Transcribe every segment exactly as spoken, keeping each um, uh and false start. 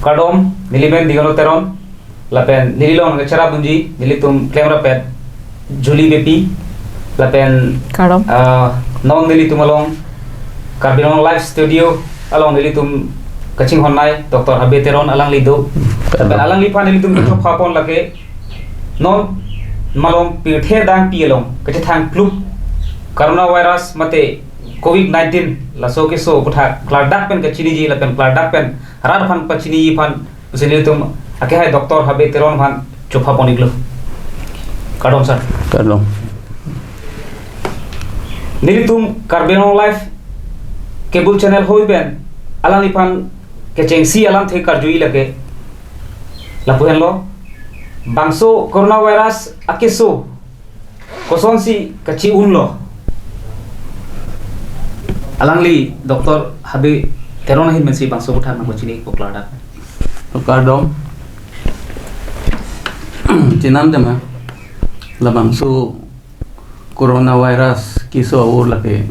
Kardom, neli men Digano Teron, lapen neli along nangcherap unji, nelitum klemrap-et Julie Beypi, lapen Kardom. Ah, non nelitum along, Karbi Anglong Live Studio along nelitum kachinghon-nei, Doctor Habe Teron alangli do. Lapen Kardom. Alangliphan nelitum kachopha pon lake, non malom pirthe adang pi along, kachethang pluk, coronavirus mate covid nineteen, laso keso aputhak klardak pen kachiniji lapen klardak pen rat aphan pachiniji aphan pusi nelitum akehai Doctor Habe Teron aphan chopha pon-iklo. Kardom, sir. Kardom. Nelitum Karbi Anglong Live Cable Channel hoi pen alangliphan kechengsi alamthe karju-i lake, lapu henlo, bangso coronavirus akeso kosonsi kachi-unlo? Alangli Doctor Habe Teron ahin pensi bangso aputhak nangpachini-ikpo klardak. Kardom. Chenam tema, labangso coronavirus keso a-ur lake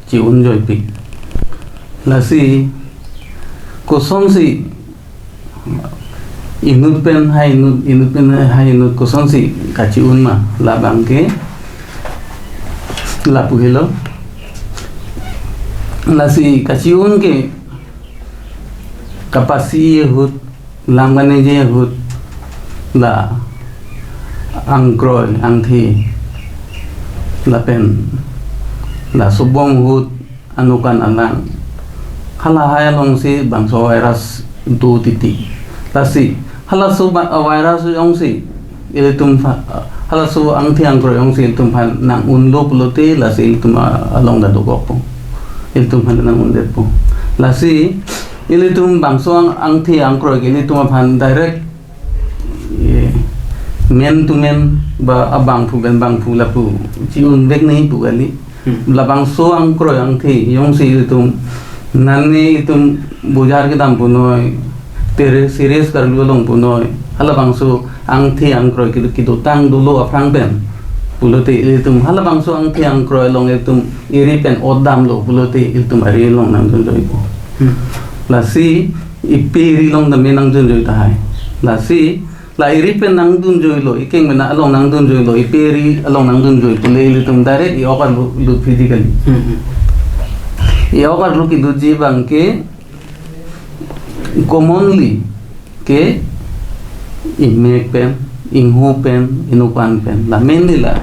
chi-unjoipik. Lasi kosonsi inut pen ha inut, inut pen ha inut kosonsi kachi-un ma, labang ke lapu helo. Lasi kachi-un ke kapasi ahut, lam kaningje ahut, la angkroi angthe, lapen la subong ahut, anukan alang, halahai alongsi bangso virus do titi. Lasi halaso ba-, virus alongsi ilitum pha-, halaso angthe angkroi alongsi ilitum aphan nang-unlo pulote, lasi ilitum a-, along ta dokokpo. Ilitum aphan nang-undetpo. Lasi ilitum bangso ang-, angthe angkroi ke ilitum aphan direct, eh, man to man ba abangphu pen bangphu lapu chi-unvek nangji pu kali. Hmm. Labangso angkroi angthe alongsi ilitum, nane itum bojar kedam punoi, terrace, terrace karlu along punoi, halabangso angthe angkroi kedo, kedotang dolo aphrang pen pulote ilitum halabangso angthe angkroi along ilitum eri pen ot damlo pulote ilitum ari along nangdunjoipo. Hmm. Lasi ipe eri along tame nangdunjoi tahai. Lasi la eri pen nangdunjoilo, ikeng pen along nangdunjoilo, ipe eri along nangdunjoi pule ilitum direct i-ok arlo lut phidi kali. Hmm, hmm. I-ok arlo kelutji abang ke commonly ke imek pen, ingho pen, inukan pen, la mainly la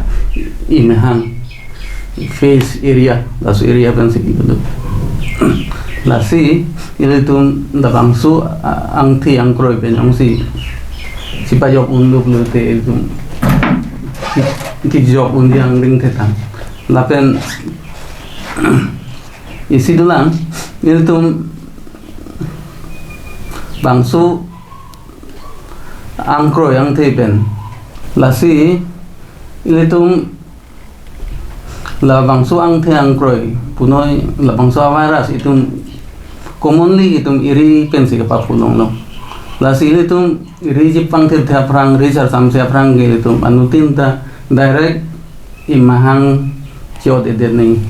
imahang, face area, laso area pensi kelut. Lasi ilitum labangso a-, angthe angkroi pen alongsi chipajok unlo pulote ilitum ki-, kijok unji angdeng thetang. Lapen isi dolang, ilitum bangso angkroi angthe pen, lasi ilitum labangso angthe angkroi punoi, labangso a-virus itum commonly itum eri pensi kapaphu longlo. Lasi ilitum eri chepangthirthe aphrang, eri charsamse aphrang ke ilitum anuttin ta direct imahang chot edet nangji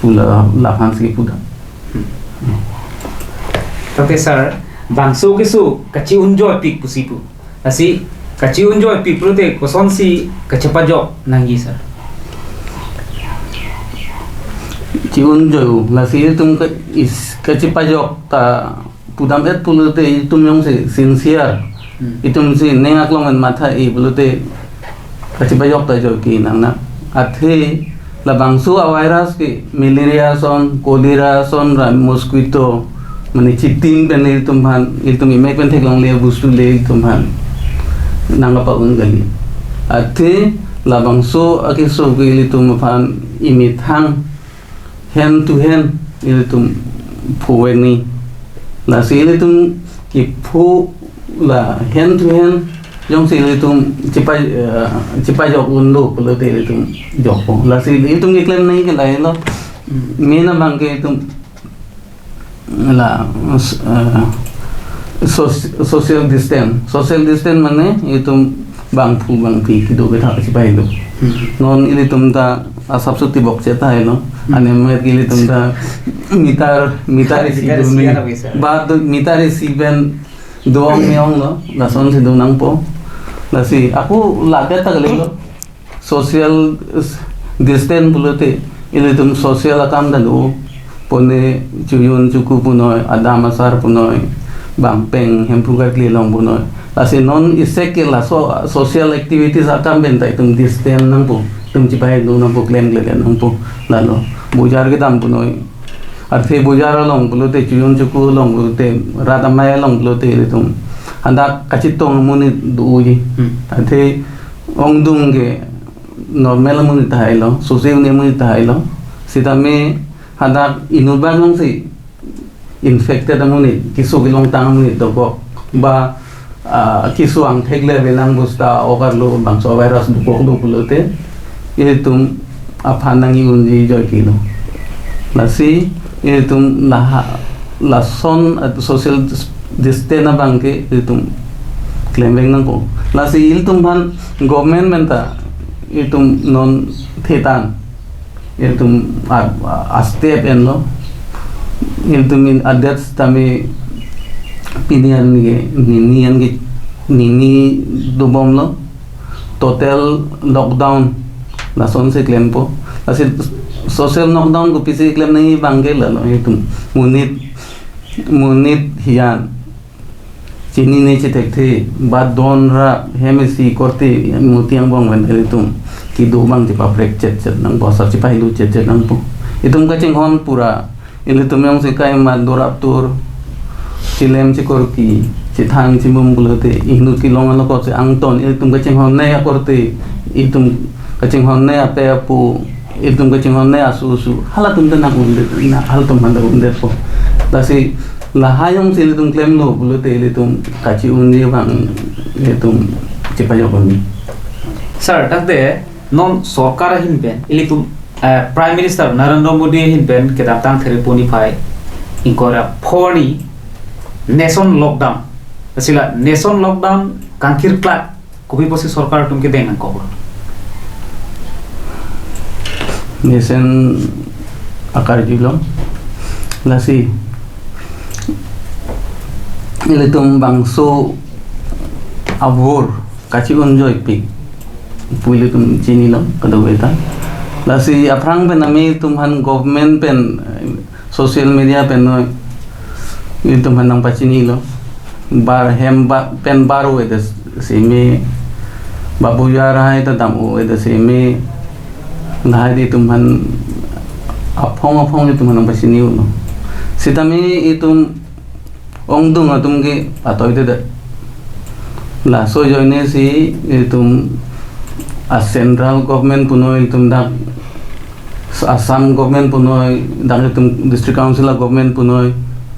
pu la, laphansi pudam. Tangte sir, bangso keso kachi-unjoipik pusi pu. Lasi kachi-unjoipik pulote kosonsi kachepajok nangji, sir? Chi-unjoi, lasi itum ka-, is, kachepajok ta pudam-et pulote itum jongsi sincere, hmm, itumsi ning aklong pen matha-i pulote kachepajok ta joike nangne. Athe labangso a-virus ke malaria ason, cholera ason ra mosquito, mane chitim pen ilitum aphan, ilitum imek pen theklongle bostu le ilitum aphan nangkapa-un kali. Athe labangso akeso ke ilitum aphan imethang hand to hand ilitum phovek nangji. Lasi ilitum kepho la hand to hand jongsi ilitum chepa, eh, chepajok unlo pulote ilitum jokpo. Lasi ilitum keklem nangji ke lahelo. Hmm. Main abang ke itum la, eh, soc-, social distance. Social distance mane itum bangphu bangphi kedo kethak chepahelo. Hmm. Non ilitum ta asapso tibokche tahelo. Hmm. Anemet ilitum ta meter, meter isi, meter isi dun-e. Ba do meter isi pen Do-ong me-onglo, lasonsi do nangpo. Lasi ako laga ta kalilo. Social s-, distance pulote, ilitum social akam ta do. Pone chojun choku punoi, adam asar punoi, bangpeng hemphu karkli along punoi. Lasi non isek ke laso social activities akam pen ta itum distance nangpo, itum chipahingno nangpo, klemkle nangpo. Lalo, bojar kedam punoi. Athe bojar along pulote, chojun choku along pulote, rat amei along pulote ilitum hadak kachetong amonit doji. Hmm. Athe ongdung ke normal amonit tahai lo, sose un-e amonit tahai lo. Sitame hadak inut abang alongsi infected amonit, keso kelongtang amonit dokok. Ba, ah, keso angthek le avelang, bosta okarlo bangso virus dokok do pulote, itum aphan nang-i-unji ajoine lo. Lasi itum laha, lason at social distance abang ke itum klem vek nangpo. Lasi ilitum aphan government pen ta itum non thetan, itum a, a, a-step enlo. Itum in adet tame pini an ke, nini an ke, nini dobomlo. Total lockdown lasonsi klempo. Lasi social lockdown kopisi klem nangji abang ke lalo itum monit, monit hiyan chinine chethekthe, ba don ra hem isi korte muti angbong pen ilitum kedo abang chepaprek chetchet nangpo, asar chepahingno chetchet nangpo. Itum kachinghon pura, ilitum jongsi kaimat dorap tur, chilem chikorki, chethang chimum pulote, inut kelong along korte angton, itum kachinghon ne akorte, itum kachinghon ne ape apo, itum kachinghon ne asu asu, halatum ta nang-undet, na halatum aphan ta undetpo. Lasi lahai jongsi ilitum klemlo pulote, ilitum kachi-unji abang itum chepajok kami. Sir, dak de non sorkar ahin pen, ilitum, eh, Prime Minister Narendra Modi ahin pen kedamtang Thereponi phai ingkoi ra pho arni nation lockdown. Lasi la nation lockdown kangkir klak, kopi pusi sorkar atum kedeng nangkok? Nation akarjulo. Lasi ilitum bangso abor kachi-un joipik pu ilitum chinilo kadokave ta. Lasi aphrang pen ami itum aphan government pen, eh, social media pen noi itum aphan nangpachinilo. Bar hem ba, pen bar-o-edet seme, ba bojar hai ta dam-o-edet seme, lahai di itum aphan aphong aphong itum aphan nangpachini-ulo. Sitame itum ongdung atum ke patoidedet. Laso ajoine si itum a-central government punoi, itum dak Assam government punoi, dak itum district council a-government punoi,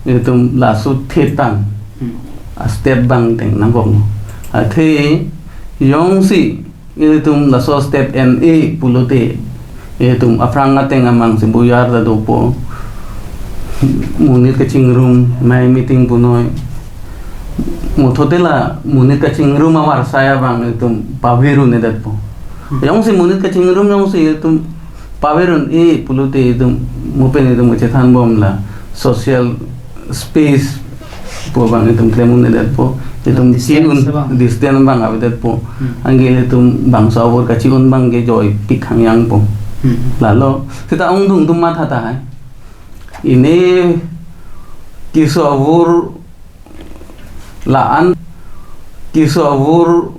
itum laso thetan, Hmm. a-step abang deng nangkok. Athe jongsi ilitum laso step en-e pulote, itum aphrang ateng amang si bojar ta dopo. Monit kachingrum, mei meeting punoi. Muthote la monit kachingrum avarsai abang itum pavirun-edetpo. Jongsi monit kachingrum jongsi itum pavirun-e pulote, itum mo pen itum kachethan bom la social space pu abang itum klem un-edetpo, itum Distance chi-un abang. distance abang avedetpo. Hmm. Anke ilitum bangso abor kachi-un abang ke joipik hangyangpo. Hmm. Lalo, seta ongdung atum matha tahai. Pini keso abor la-an, keso abor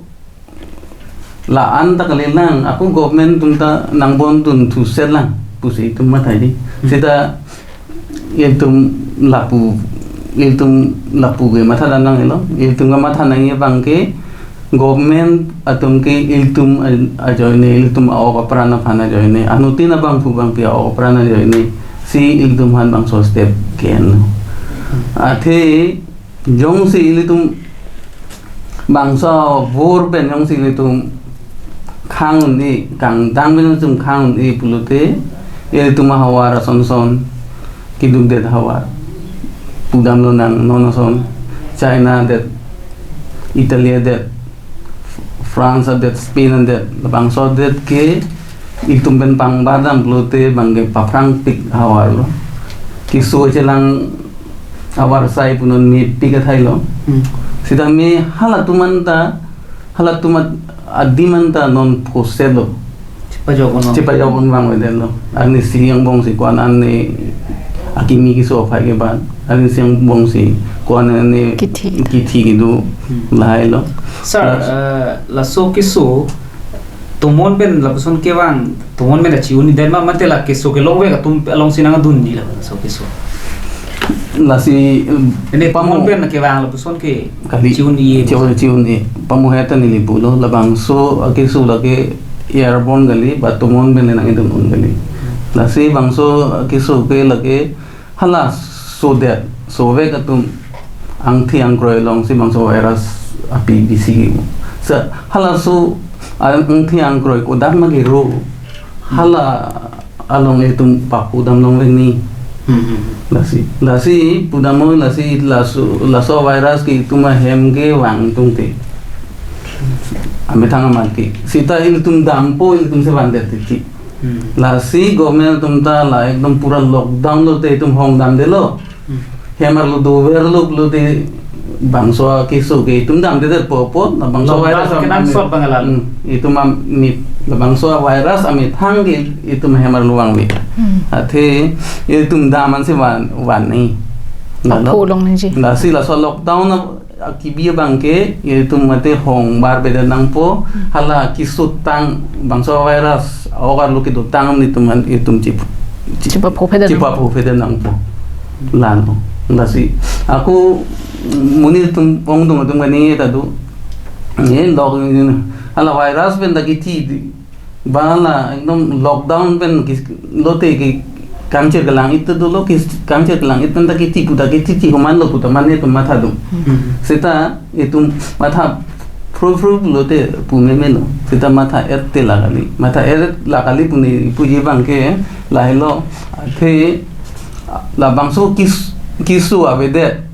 la-an ta kalilang, ako government atum ta nangbondun thusetlang pusi itum matha di. Hmm. Seta itum lapu, itum lapu ke matha nanglo, itum ke matha nangji abang ke government atum ke itum a-, ajoine, itum a-ok apran aphan ajoine, anuttin abangphu bangpi a-ok apran ajoine si itum aphan bangso step ke-en. Athe jongsi ilitum bangso abor pen jongsi ilitum khang un-e, kangdang pen jongsi itum khang un-e pulote, ilitum ahavar ason son, keduk det ahavar, pudam lonang, non ason China det, Italy det, France det, Spain det, labangso det ke itum pen pangbar dam pulote abang ke paphrangpik ahavar lo. Keso chelang avarsai punon mepik athai lo. Hmm. Sitame halatum anta, halatum at-, adim anta non phose lo. Chepajok un vang. Chepajok un vangvedetlo. Arnisi angbong si ko-an, arni akimi keso aphai ke ban, arnisi angbong si ko-an, arni kithi, kithi kedo. Hmm. Lahai lo. Sir, Plus- eh, laso keso tomon pen lapuson kevang, tomon pen achi-un-edet ma, mate la keso kelongvek atum alongsi nangdunji la laso keso? Lasi, Ini pamo- tomon pen kevang lapuson ke Kali. Chi-un-e. Chi-un, chi-un-e. Pamohe ta neli pulo, labangso akeso lake airborne kali, ba tomon pen nangdun un kali. Lasi bangso akeso ke lake halaso det, sovek atum angthi angkroi alongsi bangso virus api bisi. Sa halaso ang-, angthi angkroi kodak ma kero, hala along itum papu dam longvek ni. Hmm, hmm, hmm. Lasi, lasi pudamlo, lasi laso, laso virus ke itum ahem kevang tungte. Amethang amat ke. Seta ilitum dampo, ilitum si vandet titi. Hmm. Lasi government atum ta la ekdom pura lockdown lote itum hong damdetlo. Hmm. Hem arlo doverlo pulote bangso akeso ke itum damdedetpo, po, na bangso Lockdown virus am-, kenangsot abang la. Hmm, itum amit, labangso virus amethang ke itum hem arlo vangve. Hmm. Athe itum dam ansi van, van ni. Lalo. Aphu longniji. Lasi laso lockdown a, akibi abang ke itum mate hong barvedet nangpo, Hmm. hala kesotang bangso virus a-ok arlo kedotang nitum an itum chip, chip, Chipaphovedet nang- chipaphovedet nangpo. Lalo. Lasi ako monit atum, ongdung atum kaningje ta do. Ye, lok, hala virus pen ta kithi di. Ba la ekdom lockdown pen kis-, lote ke kangchir kelang-it ta dolo, kis-, kangchir kelang-it pen ta kithi pu ta kithi thi homan lo pu ta mane tum matha do. Hmm. Seta itum matha phru phru lote pu meme lo. Seta matha-et te la kali. Matha-et la kali pu ne puji abang ke lahelo. Athe labangso kes-, keso avedet.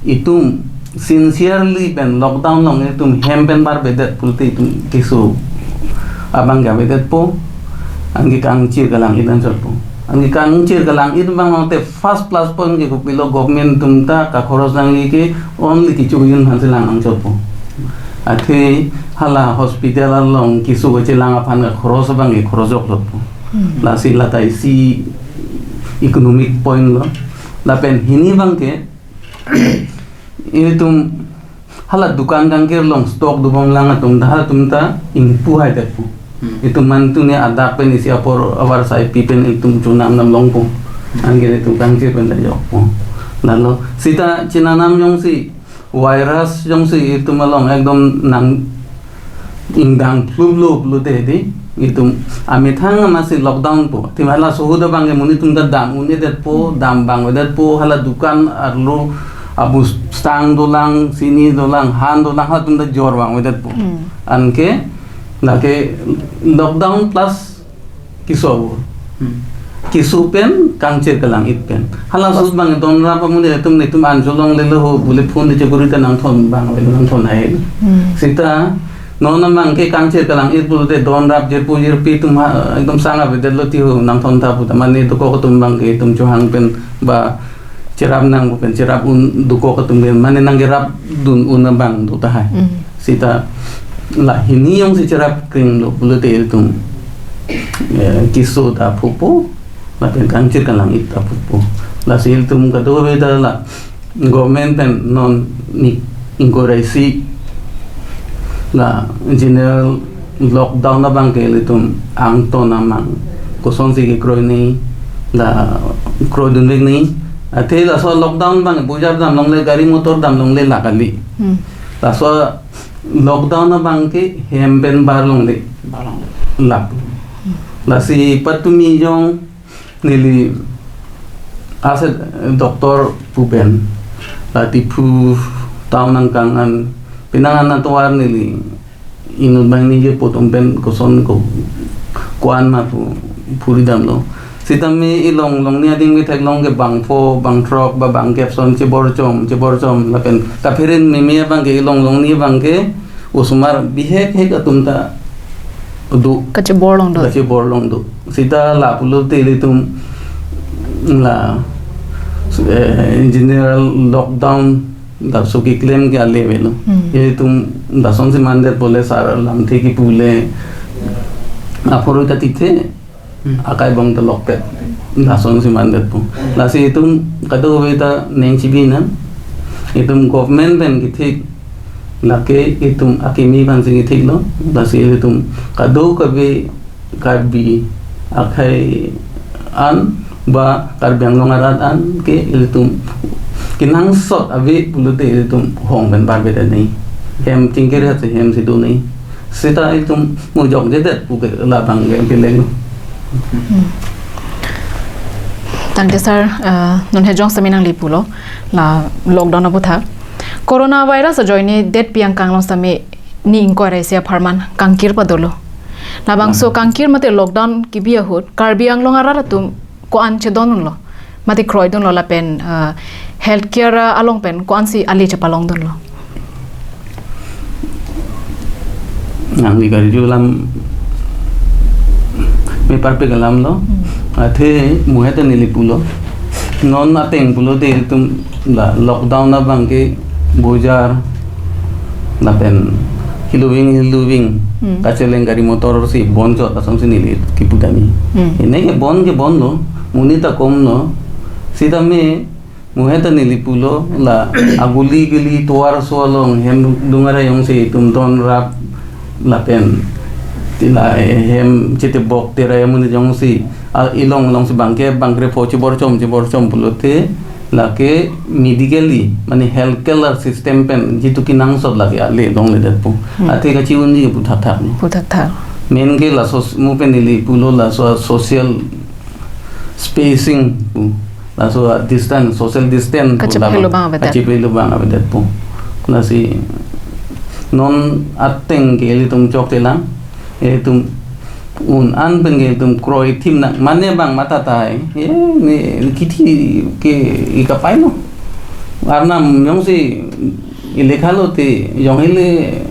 Itum sincerely pen lockdown along itum hem pen barvedet pulote itum keso abang ke avedetpo, anke kangchir kelang-it anchotpo. Anke kangchir kelang-it abang lote first plus point ke kopilo, government atum ta kakhoros nangji ke only kecho kejun aphansi lang anchotpo. Athe hala hospital along keso kachelang aphan kakhoros abang ke khoros joklotpo. Hmm. Lasi lata isi economic point lo. Lapen hini abang ke ilitum hala dukan kangkir along stock dobom lang atum ta, halatum ta ingpu haidetpo. Hmm. Itum mantu ne adak pen isi apor avarsai pi pen itum chonam dam longpo. Hmm. Anke itum kangchir pen ta jokpo. Lalo seta chenam jongsi virus jongsi itum along ekdom nang ingdang phlu phlu phlu te di, itum amethang amatsi lockdown po. Thima laso ahut abang ke monit atum ta dam un-edetpo, dam vangvedetpo, hala dukan arlo abus stang dolang, sini dolang, han dolang, halatum ta jor vangvedetpo. Hmm. Anke lake lockdown plus keso avo. Hmm. Keso pen kangchir kelang-it pen. Hala ahut abang donrap amonit atum netum anjolong lelo ho, bule phone de chekuri ta nangthon vangvelo, nangthon hai. Hmm. Seta non abang ke kangchir kelang-it pulote donrap jirpo jirpi atum ha, ekdom sang avedetlo ti ho, nangthon tha pu ta mane dokok atum abang ke itum chohang pen ba cherap nang pen cherap un dokok atum pen mane nangkerap dun un abang do tahai. Hmm. Seta la hini jongsi cherap kring lo pulote itum, eh, keso ta aphupo, lapen kangchir kelang-it ta aphupo. Lasi itum kadokave ta la government pen non ni ingkoi ra isi la general lockdown abang ke ilitum angton amang kosonsi kekroi ni, la kroidunvek ni. Athe laso lockdown abang bojar dam longle, gari motor dam longle la kali. Hmm. Laso lockdown abang ke hem pen bar longle. Bar longle. Lap. Lasi patumi jong neli ase doctor pu pen la Diphu town nangkang an, penang an atovar neli inut banghini ke pu atum pen koson ko ko-an ma pu phuri damlo. Sitame ilong longni adim ketheklong ke bangpho, bangthrok, ba bangkep ason chebor chom, chebor chom lapen kaphere meme abang ke ilong longni abang ke osomar bihek hek atum ta do. Kachebor long do. Kachebor long do. Seta la pulote ilitum la, eh, general lockdown Laso keklem ke ale avelo. Hmm. Itum lasonsi mandetpo le sar lamthe kipu le aphoroi ta tithe. Hmm. Akai bong ta lokpet. Lasonsi mandetpo. Lasi itum kadokave ta neng chibi nang. Itum government pen kethik. Lake itum akimi aphansi kethiklo. Lasi itum kadokave Karbi akhei an ba Karbi Anglong arat an ke ilitum kenangsot ave pulote ilitum hong pen bar beda nei. Hem chingkir hat hem si do nei. Seta ilitum mujok jedet puke labang ke keleng. Hmm. Tangte sir, eh, non hejong sami nangli pulo la lockdown aputhak. Coronavirus ajoine det piang kanglong sami ni ingkoi ra isi apharman kangkir padolo. Labangso kangkir mate lockdown kibi ahut Karbi Anglong arat atum ko-an chedondunlo, mate kroidunlo lapen, uh, healthcare along pen ko-ansi ale chepalongdunlo. Nangli karju alam me parpik alamlo. Hmm. Athe muhet neli pulo. Non ateng pulote itum la lockdown abang ke bojar lapen hiluving hiluving Hmm. kacheleng gari motor si bon jot asonsi neli kipu tani. Hmm. Ene ke bon ke bonlo, monit ta komlo. Sitame muhet neli pulo la aguli guli tovar so along hem dungar ayong si itum don rap lapen tila hem chete bok tera hem jongsi a ilong longsi bangke bangkre pho chibor chom chibor chom pulote lake medically mane health care system pen jitu kenangsot lake ale dongledetpo. Hmm. Athe kachi-unji pu thak thak ni. Pu thak thak. Main ke laso s-, mu pen neli pulo laso social spacing pu. Laso a distance, social distance pu Kachepelo laba. bang avedet. Kachepelo bang avedetpo. Lasi non ateng ke ilitum chokchelang. Ilitum un an pen ke ilitum kroi thim nang. Mane bang matha tahai. Ye, ne kithi ke ikapai no. Arnam jongsi ilekha lote jong ile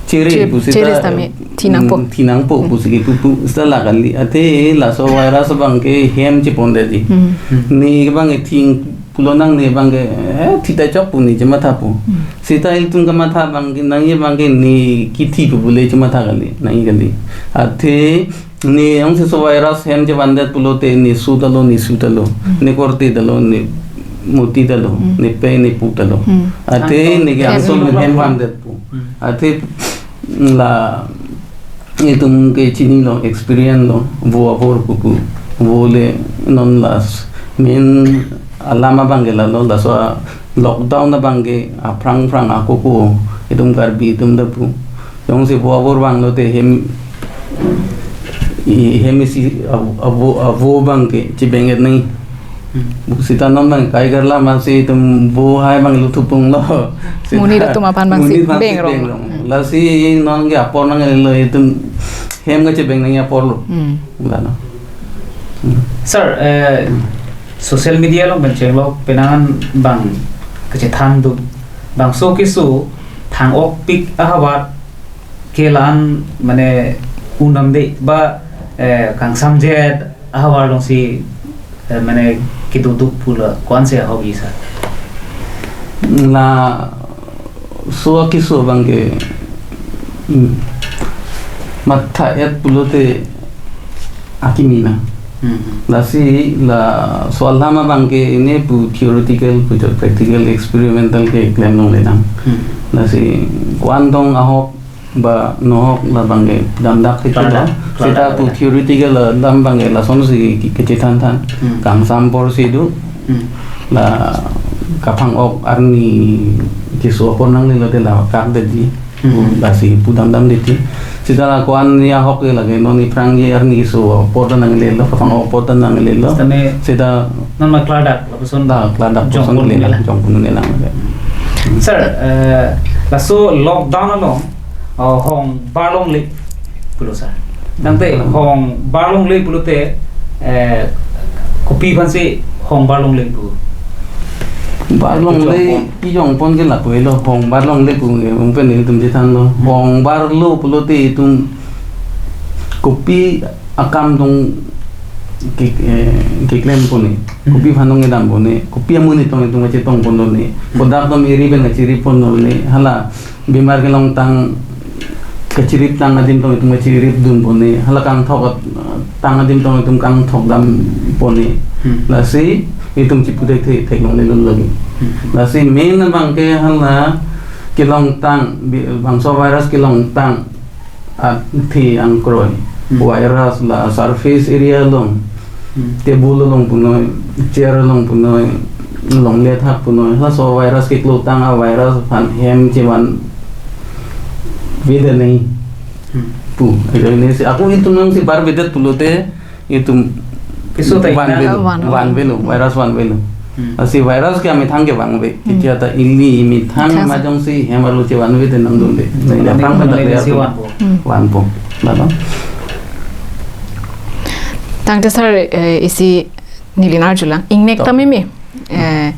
chere Che-, pusi chere ta, sitame thinangpo. mm, thinangpo Hmm. pusi ke pupu sala kali. Athe laso virus bang ke hem chepondetji. Hmm. Hmm. Ne bang ke thing pulo nang ne bang ke, eh, thita chok pu ne chemathapo. Hmm. Seta ilitum kamatha bang ke nangji bang ke ne kithi pu pule chematha kali, nangji kali. Athe ne jongsi so virus hem chevandet pulote ne su talo, ne su talo, Hmm. ne korte talo, ne moti talo, Hmm. ne pe ne pu talo. Hmm. Athe Angkong. ne ke Hem angkong lo. hem vandetpo. Hmm. Athe la itum ke chinilo, experience lo, vo avor pupu. Vo le non las main alam abang ke lalo, laso a lockdown abang ke aphrang phrang akoko itum Karbi atum ta pu. Jongsi vo avor vanglote hem, i hem isi avo, avo, avo bang ke chibeng-et nang. Hmm. Bu seta non bang kai garla masi itum vo hai bang luthu punglo. Seta Monit atum aphan bangsi monit aphansi bengrong. bengrong. Hmm. Lasi non ke apor nanglelo itum hem kachebeng nang apor lo. Hmm. Gana. Hmm. Sir, eh, Hmm. social media along pen chenglok penang an bang kachethan do. Bangso keso thang-okpik ahavar ke la-an mane un damde ba, eh, kangsamjet ahavar alongsi, eh, mane kedoduk pu la ko-ansi ahok ji sir? Laso akeso abang ke, mm, matha-et pulote akimi na. Hmm. Lasi laso alam abang ke ine pu theoretical pu jo practical experimental ke klem longle nang. Hmm. Lasi ko-an tong ahok ba nohok labang ke damdak ke Klardak, chulo. Seta klardak pu klardak. Theoretical alam abang ke lasonsi ke, kechethan than. Hmm. Kangsam apor si do. Hmm. La kaphang-ok arni keso apor nanglelote la kak detji. Hmm. Lasi pu dam dam detji. Seta la ko-an ni ahok ke lake non iphrang ye arni keso apor ta nanglelo, kaphang-ok apor ta nanglelo. Seta me Seta non ma klardak lapuson da klardak jong puson pon le lang, nelang. Jong pon nelang lake. Sir, eh, laso lockdown along, oh, hong bar longle pulo sir. Tangte Hmm. hong bar longle pulote, eh, kopi aphansi hong bar longle pu? Bar longle, Jong pon. Ijong pon ke lapu elo, hong bar longle pu, eh, ung pen itum chethanlo. Hmm. Hong barlo pulote itum kopi akam dong ke, eh, keklem pon ne, Hmm. kopi aphan nangkedam pon ne, kopi amonit tong itum kachetong pon ne, Hmm. kodak atum eri pen kachiri pon ne, hala bimar kelongtang kachirip tang adim tong itum kachirip dun pon ne, hala kangthok at-, tang adim tong itum kangthok dam pon ne. Hmm. Lasi itum chipu thekthe theklongle lun lagi. Hmm. Lasi main abang ke hala kelongtang, bi-, bangso virus kelongtang athe angkroi. Hmm. Virus la surface area along, Hmm. table along punoi, chair along punoi, longle thak punoi, laso virus keklotang avirus aphan hem chevanvedet nangji. Hmm. Pu, ajoine si, ako itum nangsi varvedet pulote, itum Keso ta vanve lo, vanve. Vanve lo, virus vanve lo. Hmm. Lasi virus ke amethang kevangve. Hmm. Ketia ta ili methang Methang. Majong si hem arlo chevanvedet nangdunde. Hmm. Jadi aphrang pen ta Vanve clear si pu. Vanpo. Hmm. Vanpo. Lalo. Tangte sir, eh, isi neli nangkarjulang. Ingnek To. Ta mimi. Eh,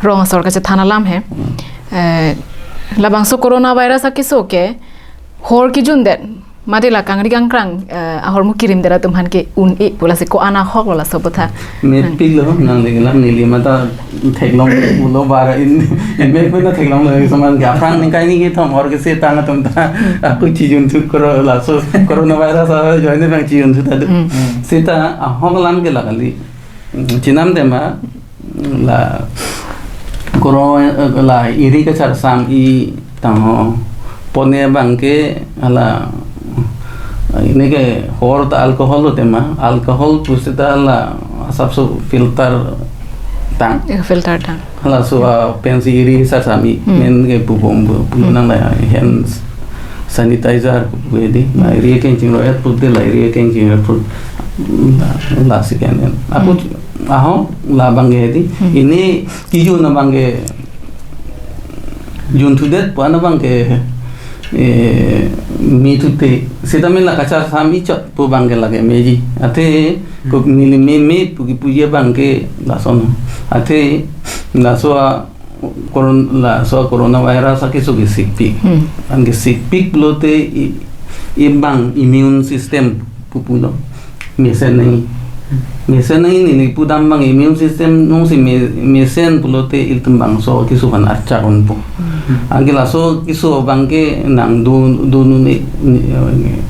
rong asor kachethan alam he. Hmm. Eh, labangso coronavirus akeso ke hor kejundet, mate la kangri kangkrang, eh, ahormu kerimdet atum aphan ke un-e pu, lasi ko-an ahok lo laso aphuthak. Mepik lo, nangli kelang, neli mata theklong pulo bar in, in me puna theklong lo, saman ke aphrang ningkai ni kethom hor kesetang atum ta, ako chijunthu koro laso, coronavirus ajoine abang chijunthu ta do. Hmm. Seta ahok alam ke la kali. Chenam tema, la koro, la eri kacharsam-i tangho pon ne abang ke hala, neke hor ta alcohol lo tema, alcohol pusita la asapso filter tang. Eh, filter tang. Laso, ah, pensi eri charsam-i, Hmm. main ke pupom pu, pu Hmm. nang la hand sanitizer pu edi, la Hmm. eri kengching ro et pu de, la eri kengching ro et pu, la, lasi ke en. Ako, Hmm. aho, labang ke edi, Hmm. ili kejun abang ke junthudet pu an abang ke, eh, me thuthe, seta main la kacharsam-i chot pu abang ke lake meji. Athe, Hmm. ko neli me me pu kipuji abang ke lason. Athe, laso a, coron-, laso coronavirus akeso kesikpik. Hmm. An kesikpik pulote i, i abang immune system pu pulo. Mesen nangji. Hmm. Mesen nangji, neli pudam abang immune system nangsi me-, mesen pulote ilitum bangso keso aphan archak unpo. Hmm. Anke laso keso abang ke nangdun, dun ne, ne,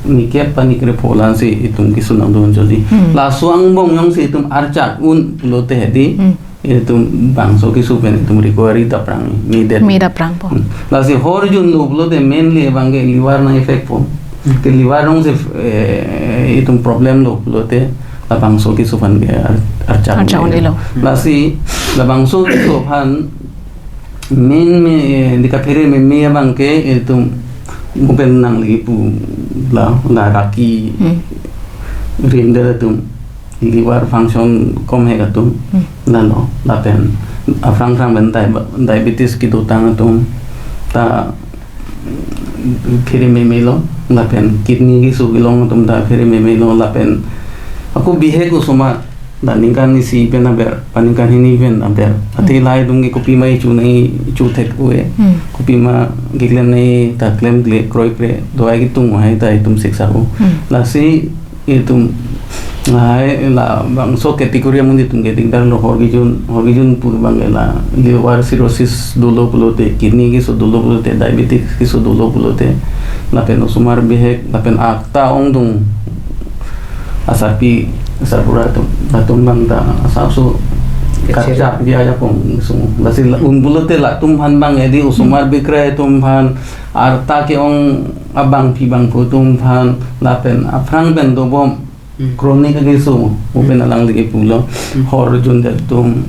ne kep pa ne krepho alansi itum keso nangdun chotji. Hmm. Laso angbong jongsi itum archak un pulote hedi. Hmm. Itum bangso keso pen itum recovery ta aphrang, medet. Medet aphrang po. Hmm. Lasi hor junlo pulote mainly abang ke liver nang-effect po. Hmm. Ke liver nangsi, eh, itum problem lo pulote labangso keso aphan ke ar-, archak Archak un-e lo. Un-e lo. Hmm. Lasi labangso keso aphan main me, eh, di kaphere meme abang ke itum mo pen nangli pu la, la raki Hmm. rimdet atum. Liver function kom he atum, Hmm. lalo, lapen aphrang phrang pen diab-, diabetes kedotang atum ta phere meme lo, lapen kidney keso kelong atum ta phere meme lo, lapen ako bihek osomar, la ningkan isi pen aber, pa ningkan hini pen aber. Athe Hmm. lahai atum ke kopima ichu nangji, ichu thek ue. Hmm. Kopima keklem nangji ta klemkle, kroikre, dawai ketung hai ta itum siksa-o. Hmm. Lasi itum, lahai labangso category amonit atum ke dingdar lo, hor kejun, hor kejun pu abang ke la liver cirrhosis dolo pulote, kidney keso dolo pulote, diabetes keso dolo pulote, lapen osomar bihek, lapen ak ta ongdung asarpi asarbura atum, latum abang ta asapso Kecil. Kachak dia ajakong sung. Lasi la, un pulote latum aphan abang edi osomar Hmm. bikrai atum aphan, arta ke-ong abangpi bangphu atum aphan, lapen aphrang pen dobom Hmm. chronic akeso, mo pen Hmm. alangli ke pulo, Hmm. hor jundet atum,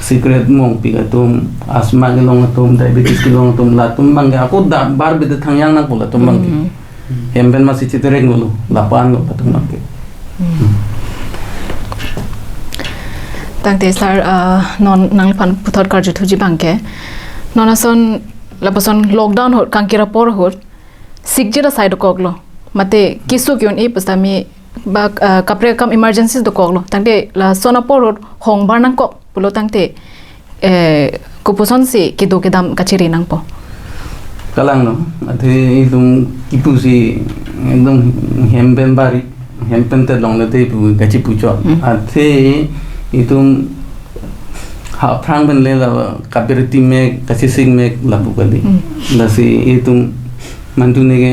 cigarette mongpik atum, asthma kelong atum, diabetes kelong atum, latum abang ke ako da varvedet thangjang nangpo latum abang ke. Hmm. Hmm. Hem pen masi chitereng lo, lapu-an lo latum abang ke. Hmm. Hmm. Tangte sir, ah, non nangliphan puthot karjuthuji abang ke, non ason lapuson lockdown ahut, kangkir apor ahut, sikjir asai dokoklo. Mate keso ke-un-e pusitame ba, ah, kaprek akam emergencies dokoklo. Tangte lason apor ahut hong bar nangkok pulo tangte, eh, kopuson si kedo kedam kachiri nangpo? Kalang lo, athe itum kipu si ekdom hem pen bari. Hem pen te longle te pu kachipuchot. Hmm. Athe itum ha aphrang pen le la kabirti mek, kachesik mek lapu kali. Hmm. Lasi itum mantune ke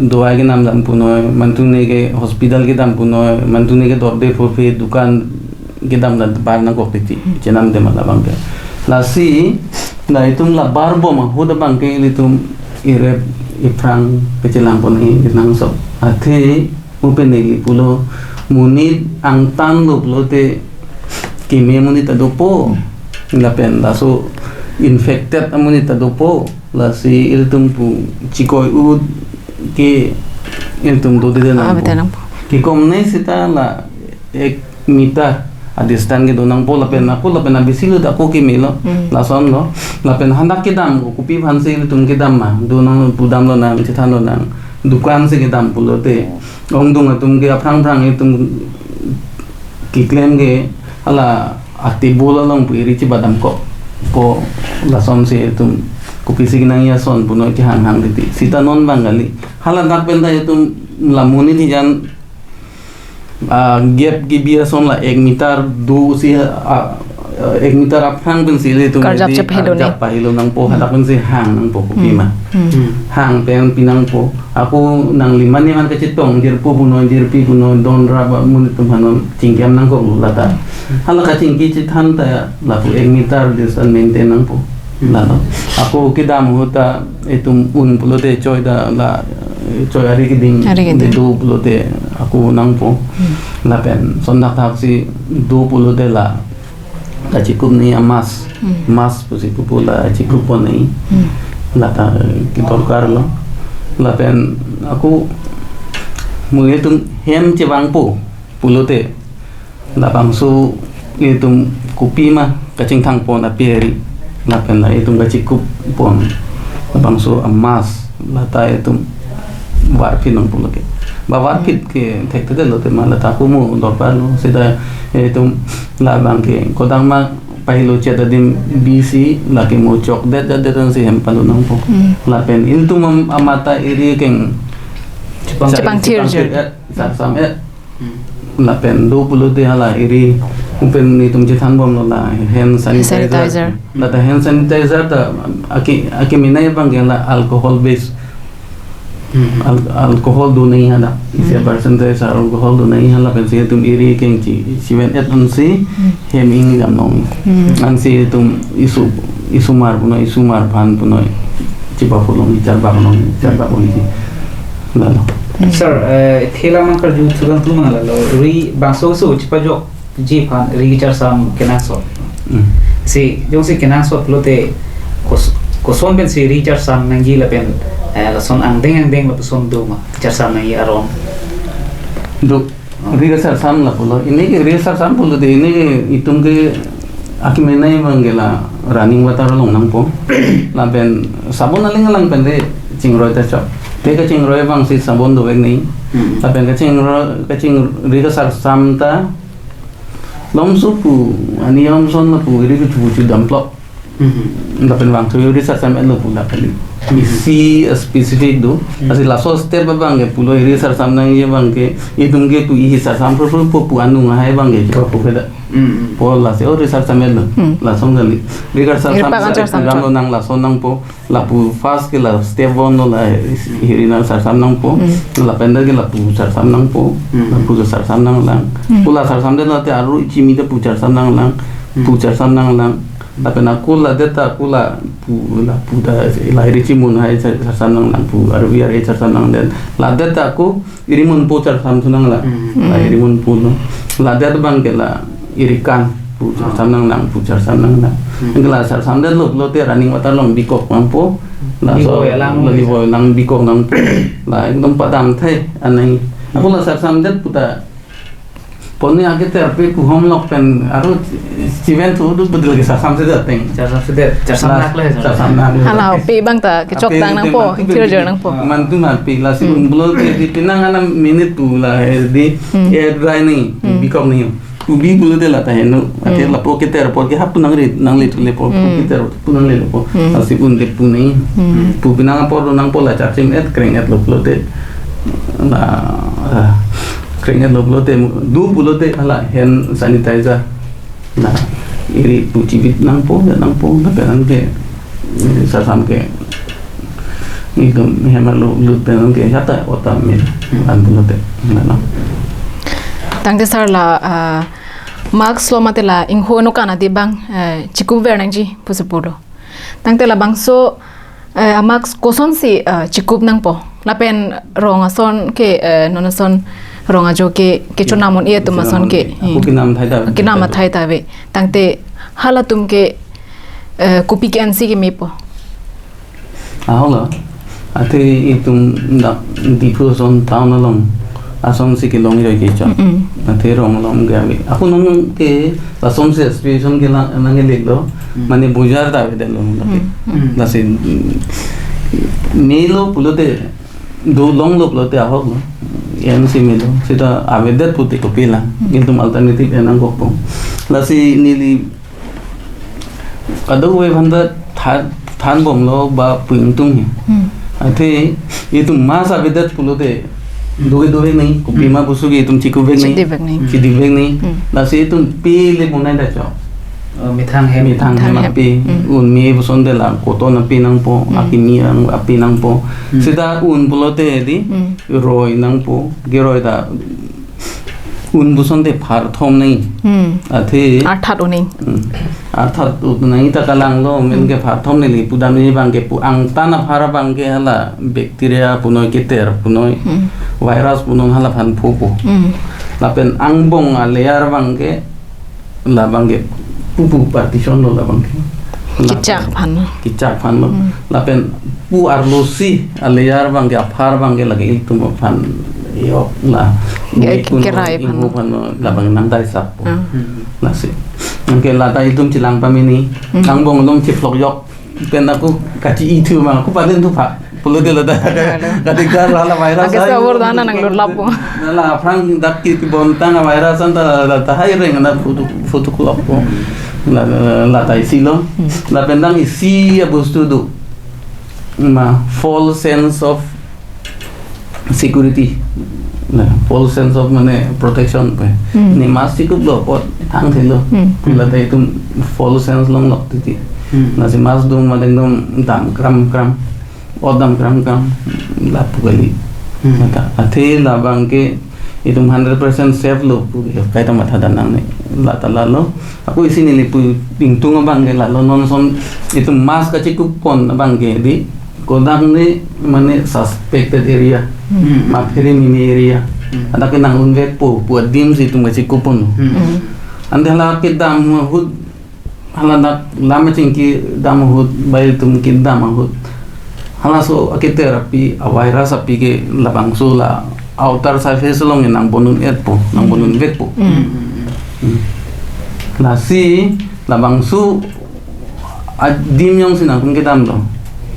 dawai kedam dam punoi, mantune ke hospital kedam punoi, mantune ke dorde phurphe dukan kedam dam bar nangkok titi, chenam de mala abang ke. Lasi, la itum la bar bom ahut abang ke ilitum irep iphrang kechelang pon i kenangsot. Athe, mu pen neli pulo, monit angtan lo pulote keme amonit ta dopo. Lapen laso infected amonit ta dopo. Lasi ilitum pu chikoi ut ke ilitum dode Ah, nangpo. Betul nangpo. Kekomne seta la ek meter a-distance kedo nangpo lapen ako lapen abisi lo ako keme lo. Hmm. Lason lo. Lapen hadak kedam ko kopi aphan si ilitum kedam ma. Do nang pudam lonang, chethan lonang. Dukan si kedam pulote. Ongdung atum ke aphrang phrang itum keklem ke hala a-table along pu iri chibadam kok. Ko lason si itum kopisi kenangji ason punoi kehang hang titi. Seta non abang kali. Hala dak pen ta itum la monit hijan, ah, gap kebi ason la ek meter do si, ah, ek meter aphrang pen si ilitum Karjap edi chephe do ne. Karjap pahelo nangpo, hadak pen si hang nangpo kopi Hmm. ma. Hmm. Hmm. Hang pen pi nangpo. Ako nangli mane man kachetong jirpo punoi, jirpi punoi, don rap amonit atum aphan non chingki am nangkok lo lata. Hala kachingki chethan ta lapu ek meter distance maintain nangpo. Lalo. Ako kedam ahut ta itum un pulote choi ta la, choi ari keding Ari keding. Dedo pulote ako nangpo. Hmm. Lapen sondak thak si do pulote la kachikup ni a-mask. Hmm. Mask pusi pupo la chikup pon ni. Hmm. Lata, eh, kedorkar lo. Lapen ako mu itum hem chevangpo pulote labangso itum kopi ma kachingthang pon api ari. Lapen la itum kachikup pon. Labangso a-mask lata itum varphit nangpo lake. Ba varphit ke thekthedet lote ma lata ako mu dorkar lo. Seta itum labang ke kodang ma pahelo chet adim bisi lake mu chokdet det det ansi hem palo nangpo. Hmm. Lapen ilitum am-, amat ta iri keng Chepang- chepang thir chepang thir. Thir et, sarsam et. Hmm. Lapen do pulote hala iri, mu pen itum chethan bom lo la hand sanitizer. Sanitizer. Lata hand sanitizer ta ake, ake menai abang ke la alcohol base. Hmm. Al-, alcohol do nangji hala. Isi Hmm. percentage alcohol do nangji hala pensi itum iri keng chi, chiven et ansi Hmm. hem ingni dam long. Hmm. Ansi itum isu, isumar punoi, isumar aphan punoi. Chipa pulong, ichar bak long, ichar bak long chi. Lalo. Hmm. Sir, eh, thela mang karju thulang tu mang lalo. Ri bangso so chipajokji aphan ri charsam kenangsot. Hmm. Si, jongsi kenangsot pulote kos-, koson pensi ri charsam nangji lapen, eh, lason angdeng angdeng lapuson do ma charsam nangji aron. Do, Oh. Ri kacharsam lapulo. Ini ke ri kacharsam pulote ini ke itum ke ake menai abang ke la running water along nangpo. Lapen sabon aling alang pen te chingroi ta chok. Te kachingroi abang si sabon dovek ni. Hmm. Lapen kachingroi, kaching ri kacharsam ta lomso pu, ani lomson lapu, iri pu chu chu damplok. Mhm. Lapen vangthu ri charsam et lo pu la kali. Mhm. Isi specific do. Mhm. Lasi laso step abang ke pulo iri charsam nangji abang ke, itum ke pu isi charsam phur phur pu pu anung ahai abang ke, pu ke da. Mhm. Po lasi o ri charsam et lo. Mhm. Lason kali. Ri kacharsam Iri pakan sa-, charsam ram lo chot. Nang lason nangpo. Lapu first ke la step one lo la iri nang charsam nangpo. Hmm. Lapen ta ke lapu charsam nangpo. Hmm. Lapu charsam nanglang. Hmm. Pu la charsam det late aru chimi ta pu charsam nanglang. Hmm. Pu charsam nanglang. Lapen ako la det ta ako lapu, lapu ta la iri chimun hai char-, charsam nanglang pu arvi arvi charsam nanglang. La det ta ako iri munpo charsam thu nanglang. Hmm. La iri munpo lo. La det abang ke la iri kan pu charsam nanglang, pu charsam nanglang. Hmm. Anke la charsam det lo pulote running water along bikok nangpo. Laso Livoi alang la livoi alang bikok nangpo. La ekdom padam thai anai. Ako la charsam det puta poni ake ter pe kuhom lok pen aru chiven thu du betul ke charsam se det teng. Charsam se det, charsam La nak le, charsam. Charsam nak le. Hala, pe abang ta kechok Ape tang nangpo, bang tu tir pen jer nangpo. Mantu ma pe lasi Hmm. un pulote di penang anam minute pu la he di Hmm. air dry ni, Hmm. bikok ni. Pu bi pulote la ta heno. Ate Hmm. lapu keter apor ke hap pu nangri, nangri le po, Hmm. keter pu nangri le po. Hmm. Lasi un te pu ni. Hmm. Pu penang apor nangpo la charchim et kreng et lo pulote. La, ah, Kring lo pulote, do pulote hala hand sanitizer. Na, iri pu chivit nangpo, ya nangpo, lapen ke, eh, sasam ke, itum hem arlo lut pen ke, hata ota me, an pulote, na, na. Tangte sir la, ah, mask lo mate la, ingho no kana di bang, eh, chikup ver nangji, pusi pulo. Tangte labangso, eh, a mask kosonsi, eh, chikup nangpo. Lapen rong ason ke, eh, non ason rong ajo ke, kechonam un-e atum ason ke. Ako kenam thai ta. Kenam athai ta ave. Tangte halatum ke, eh, kopi ke-ensi kemepo. Ahok lo. Athe itum dak Diphu ason town along asonsi kelong joi ke chot. Mm-mm. Athe rong along ke ave. Ako nang ke lasonsi situation ke la nang le lo. Mm. Mane bojar ta ave lo. Mm, mm. Lasi, mm, melo pulote, do longlo pulote ahok lo. Ensi melo. Seta avedet pute kopilo. Mm. Itum alternative en nangkokpo. Lasi neli kadokave aphan ta than, thanbomlo ba pu ingtung he. Hmm. Athe itum mask avedet pulote, do ke dovek nangji, kopima, hmm, pusi ke itum chikupvek nangji. Chidivek nangji. Chidivek nangji. Hmm. Lasi itum pe le bonai ta chok. Oh, methang hem. Methang hem. Methang hem ape. Hmm. Un me puson de la cotton ape nangpo, hmm, akimi ang ape nangpo. Hmm. Seta un pulote di, hmm, roi nangpo, keroi ta un puson te phar thom nangji. Hmm. Athe arthat un nangji. Hmm. Arthat un nangji ta kalang lo, men, hmm, ke phar thom neli pudam nangji abang ke pu angtan aphar abang ke hala bacteria punoi, keter punoi, hmm, virus punoi hala aphan phupo. Hmm. Lapen angbong a layer abang ke labang ke pupu partition lo labang ke. Kechak aphan lo. Kechak aphan lo. Hmm. Lapen pu arlosi a layer abang ke aphar abang ke lake itum aphan yok la. Ya, mikun kerai lo, aphan lo. Ingho aphan lo, labang nang dai sap po. Ah. Lasi. Anke la ta itum chelang pamini. Hmm. Angbong along chephlok yok. Pen ako kachi-i thu ma, ako paden thu pha. Pulote la ta. Aduh, aduh. Kati kar hala virus. Ake ayo, sabur dana nang lur lapo. Na la aphrang dak ke kebontang virus an ta, ta, ta hai reng na photo, photo klok po. La, la, la ta isi lo. Hmm. Lapen dang isi abostu do. Ma, false sense of security. Na, false sense of mane protection pe. Hmm. Ne mask chikuplo apot thangthelo. Hmm. Pu la ta itum false sense longlok titi. Hmm. Lasi mask dum madeng dum dam kram kram. Ot dam kram kram lapu kali. Hmm. Mata, athe labang ke itum hundred percent safe lo pu ke kaita matha dam nangne. La ta lalo. Ako isi neli pu ingtung abang ke lalo, non ason itum mask kachikup pon abang ke di kodak ne mane suspected area. Hmm. Ma phere mimi area. Hmm. Ada ke nang unvekpo pu adim si itum kachikup pon. Hmm. Hmm. Ante hala kedam ahut, hala dak lam chingki dam ahut, bai itum kedam ahut, halaso aketer api, a virus api ke labangso la outer surface along nang bon un-etpo, nang bon unvekpo. Hmm. Hmm. Lasi labangso adim jongsi nangtum kedam lo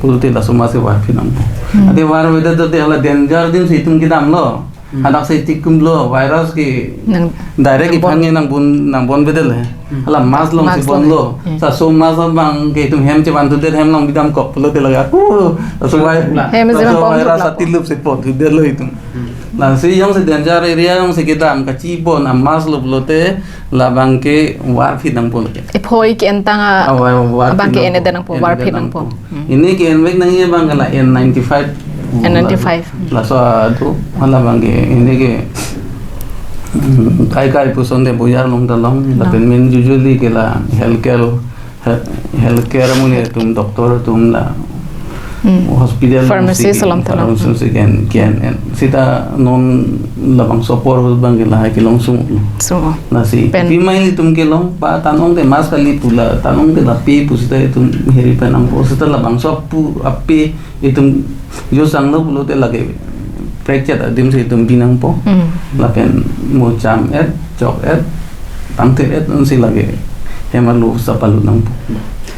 pulote laso mask ke varphi nangpo. Hmm. Ante varvedet te hala danger adim si itum kedam lo. Hmm. Hadak si chikunlo virus ke nang direct nang bon, iphan ke nang bon, nang bonvedet le. Hmm. Hala mask alongsi, mask along bonlo. Hmm. Laso mask abang ke itum hem chevan thudet, hem along bidam kok pulote laga. Uh, laso vai-, hem chevan laso pon virus thuplap. Atilup si pon thudetlo itum. Hmm. Lasi jongsi danger area jongsi kedam kachi pon a mask lo pulote labang ke varphi nangpo lake. Ephoi ke-entang a, a, var-, varphi abang ke nangpo. Enedet nangpo, enedet varphi nangpo. Nangpo. Hmm. Ini ke-envek nangji abang ke la N ninety-five. N ninety-five. Laso adu, hala abang ke, ini ke, mm, kai kai puson te bojar along ta long, no, lapen main usually ke la healthcare, he-, healthcare amonit atum, doctor atum la, hmm, hospital, pharmacy si along ta long. Pharmacy si ken, ken, en. Seta non labangso apor abang ke lahai kelong sung. So. Lasi, pen pima ilitum kelong, pa ta nong te mask kali pu la, ta nong te lapi pu seta itum heri pen nangpo, seta labangso pu api itum use nanglo pulote lake prekchet adim si itum bi nangpo. Hmm. Lapen mucham-et, chok-et, tangte-et ansi lake hem arlo sapalu nangpo.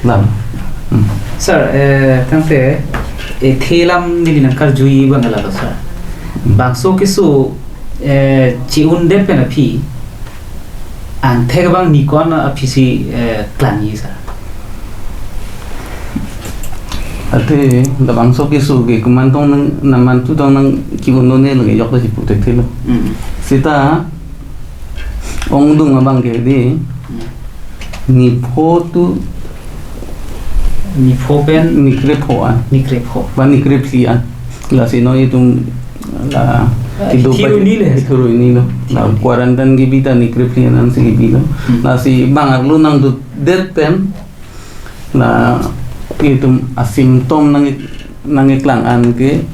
Lam. Hmm. Sir, eh, tangte, eh, the alam neli nangkarjuji abang lalo, sir. Hmm. Bangso keso, eh, chi-undet pen aphi, angthek abang ni ko-an aphi si, eh, klangji, sir? Athe labangso keso ke komantu tong nang, namantu tong nang ki-un-e lake jok ta chipu thekthelo. Hmm. Seta ongdung abang ke di Hmm. nipho tu Nipho pen nikrepho an. Nikrepho. Ba nikrephli an. Lasi non itum la Eh, kedo hithiro ba-, ini le. Hithiro ini lo. La quarantine kebi ta nikrephli an si kebi lo. Hmm. Lasi bang arlo nangdutdet pen la itum asymptom nang, nangkeklang an ke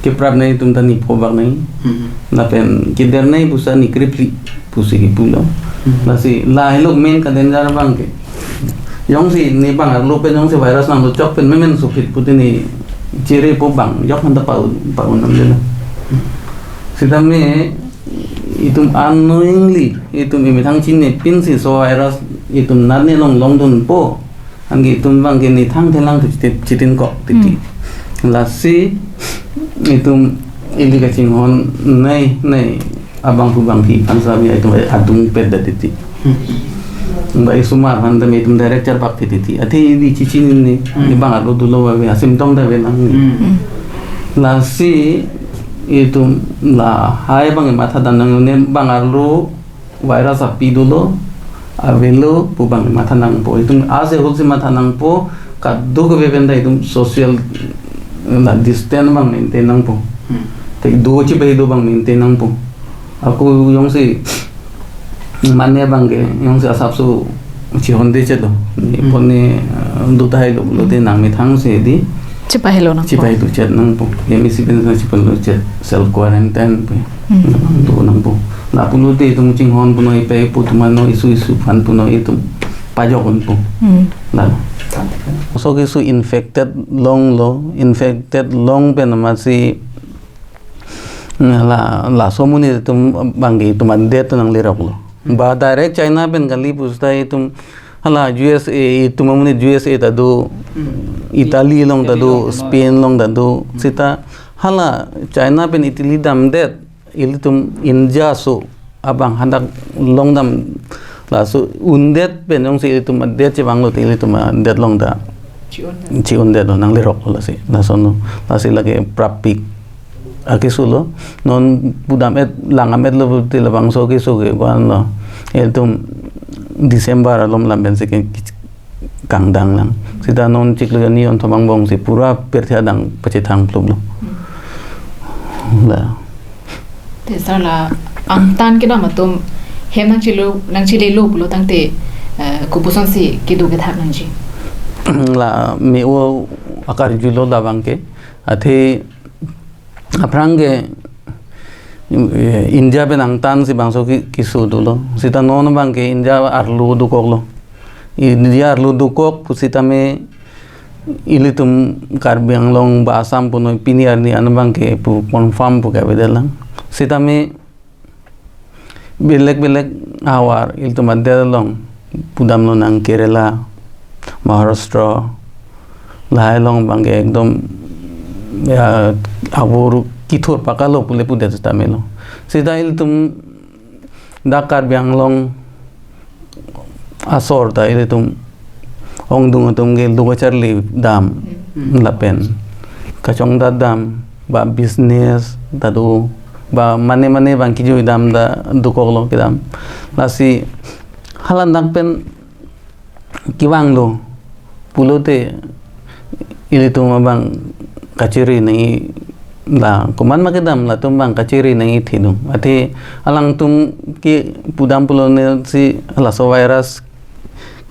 keprap nai itum ta nipho bak nai. Hmm. Lapen keder nai pusi nikrephli pusi kepu lo. Hmm. Lasi lahelo main ka danger abang ke. Jongsi ne bang arlo pen jongsi virus nangdutchok pen memen suphit pu tini chiri po bang jok hanta pau pau nam dela. Sitame itum unknowingly itum imethang chinine pinsi laso virus itum natne long longdunpo. Anke itum bang ke nithang thelang tu chitin, chitin kok titi. Hmm. Lasi itum ili kachinghon nai nai abang pu bang hi pansa mi itum adung pet da titi. Hmm. Ba isumar han da mi itum direct charbak titi. Athe ili chichi ni ni Hmm. ni bang arlo dolo ba be asymptom da be lang ni. Hmm. Hmm. Lasi itum lahai bang matha dam nang ne bang arlo virus api dolo, avelo pu bang matha nangpo. Itum ase hulsi matha nangpo, kadokave pen ta itum social la distance bang maintain nangpo. Hmm. Te do chibai do bang maintain nangpo. Ako jongsi mane bang ke, jongsi asapso chihonde chet lo. Ni Hmm. pon ni, eh, do tahai lo, lo te nangmethang si di. Chipahelo nangpo. Chipai do chet nangpo. Ye misi pen sa chipai do chet. Self quarantine pe. Hmm. Do nangpo. La pulote itum chinghon punoi pe pu atum ano isu isu aphan punoi itum pajok unpo. Hmm. La. Laso keso infected longlo, infected long pen amatsi la, laso amonit atum bang ke itum adet nanglerok lo. Ba direct China pen kali pusita itum hala U S A itum amonit U S A ta do, Hmm. Italy along ta Italy do, along ta do. Spain along ta do. Hmm. Seta hala China pen Italy damdet ilitum India aso abang hadak longdam laso undet pen jongsi ilitum adet chevanglo te ilitum adet along ta Chi-un. Chi-un det lo nanglerok lo lasi. Lason lo. Lasi lake prapik akeso lo. Non pudam et langdam et lo pulote labangso keso ke ko-an lo. Ilitum December alom lam pensi ke kangdang lang. Seta non chiklo arni on thomang bong si pura pirthe adang pachethang plup lo. Hmm. La. Te sir la angtan kedam atum hem nangchelo, nangchelelo pulo tangte, eh, kopuson si kedo kethak nangji. La me-o akarjulo labang ke. Athe aphrang ke, eh, India pen angtan si bangso ke keso dolo. Seta non bang ke India arlo dokok lo. India arlo dokok pusitame ilitum Karbi Anglong ba Assam punoi pini arni an bang ke pu confirm pu kavedet lang. Sitame belek belek ahavar ilitum adet along pudam lonang Kerala, Maharashtra, lahai along bang ke ekdom ya abur kithur pakalo pule pudet sitame lo. Seta ilitum dak Karbi Anglong asor ta ilitum ongdung atum ke lo kacharli dam Hmm. lapen kachongdat dam ba business ta do ba mane mane bang kijui dam ta dokok lo kedam. Lasi hala dak pen kevang lo pulote ilitum abang kachiri nangji la komat ma kedam latum bang kachiri nangji thidung. Athe alangtum ke pudam pulo ne si laso virus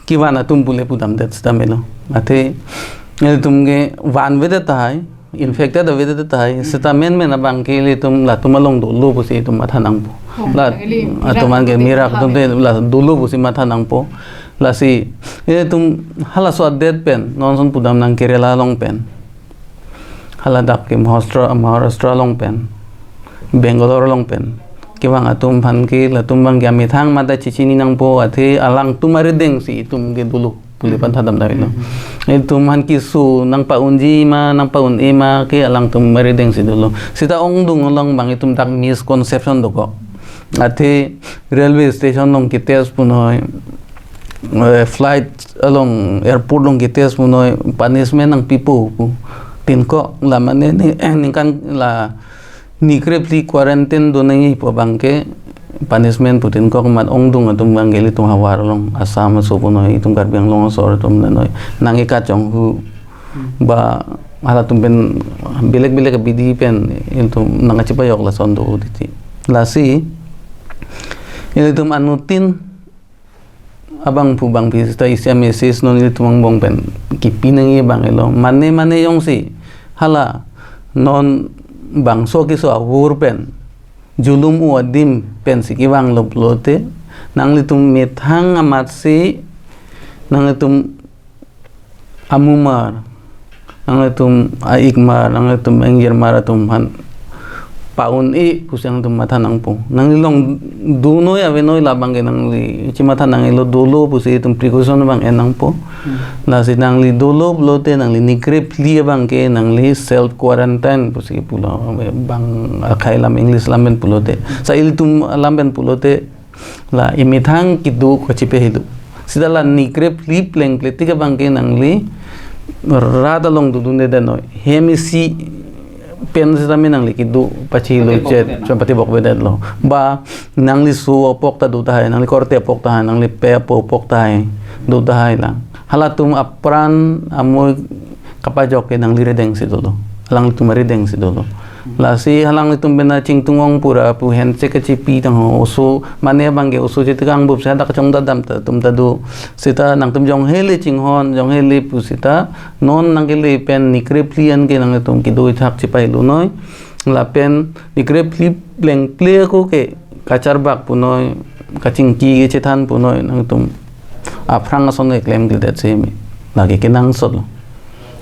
kevan atum pule pudam det sitame lo. Athe ilitum ke van avedet tahai, infected avedet tahai, Hmm. seta menmen abang ke ilitum latum along dolo pusi itum matha nangpo. Oh, La, nangli mirak atum an ke atum mirak atum te la dolo pusi matha nangpo. Lasi, itum halaso adet pen, non ason pudam nang Kerala along pen. Hala dak ke Maharashtra, Maharashtra along pen. Bangalore along pen. Kevang atum aphan ke, latum abang ke amethang mate chichini nangpo, athe alangtum arideng si itum ke dolo. Pule aphan thadam dai lo. Hmm. Itum aphan keso nangpa-unji ma, nangpa-un-e ma, ke alangtum arideng si dolo. Seta ongdung along abang itum dak misconception dokok. Athe railway station along ketest punoi. eh, flight along airport along ke test punoi punishment nangpipo pu. Tinkok la mane ni, ningkan la nikre phli quarantine do nangji pu abang ke punishment pu tinkok mat ongdung atum abang ke ilitum havar along Assam aso punoi itum Karbi Anglong asor atum nanoi nang-e kachonghu ba halatum pen belek belek abidi pen ilitum nangkachipajok lason do titi. Lasi ilitum anuttin abang pu bang pi seta isi a message non ilitum angbong pen kipi nangji abang elo. Mane mane jongsi hala non bangso keso ahur pen julum-o adim pensi kevanglo pulote nanglitum methang amatsi nanglitum amumar, nanglitum a-ikmar, nanglitum ingjirmar atum aphan pa-un-e pusi nanglitum matha nangpo. Nangli along donoi avenoi labang ke nangli chimatha nangji lo, dolo pusi itum precaution abang en nangpo. Hmm. Lasi nangli dolo pulote nangli nikre phli abang ke nangli self quarantine pusi pulo, bang akhai lam English lam pen pulote. Sa ilitum alam pen pulote la emethang kedo kachipe helo. Seta la nikre phli plengple tik abang ke nangli rat along dodunde det noi. Hem isi pen seta me nangli kedo pachilo. Patibok chet, det na. Cuma patibok bedet lo. Ba nangli so apok ta do tahai, nangli korte apok tahai, nangli pe apo apok tahai, do tahai lang. Halatum apran amoi kapajok ke nangli rideng si dolo. Alanglitum arideng si dolo. Lasi alanglitum pen chingtung ong pura pu henche kachipi tangho oso mane abang ke oso chetekang bup seta kachongdadam ta atum ta do. Seta nangtum jong hele chinghon, jong hele pu seta non nangkele pen nikre phli an ke nangtum kedo ithak chipai lunoi. Lapen nikre phli plengple ako ke kacharbak punoi, kachingki kechethan punoi nangtum aphrang ason ke klemkledet si me. Lake kenangsot lo.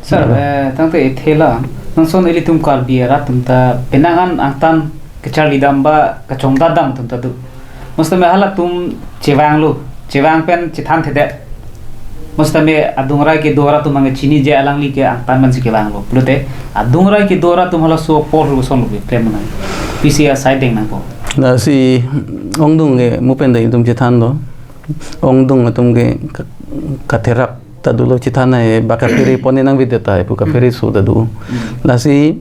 Sir, Hello. eh, tangte ethela, nangson ilitum Karbi arat atum ta penang an angtan kecharlidam ba kachongdadam atum ta do. Mo sitame halatum chevanglo, chevang pen chethanthedet. Mo sitame adung arai kedo arat atum abang ke chinije alangli ke angtan mansi kevanglo. Pulote adung arai kedo arat atum halaso apor hu son lo klem nang. P C asai deng nangpo. Lasi ongdung ke mo pen ta itum chethanlo. Ongdung atum ke ka-, katherak ta dolo chethan ai ba kaphere pon-e nangvedet tahai pu kaphere so ta do. Lasi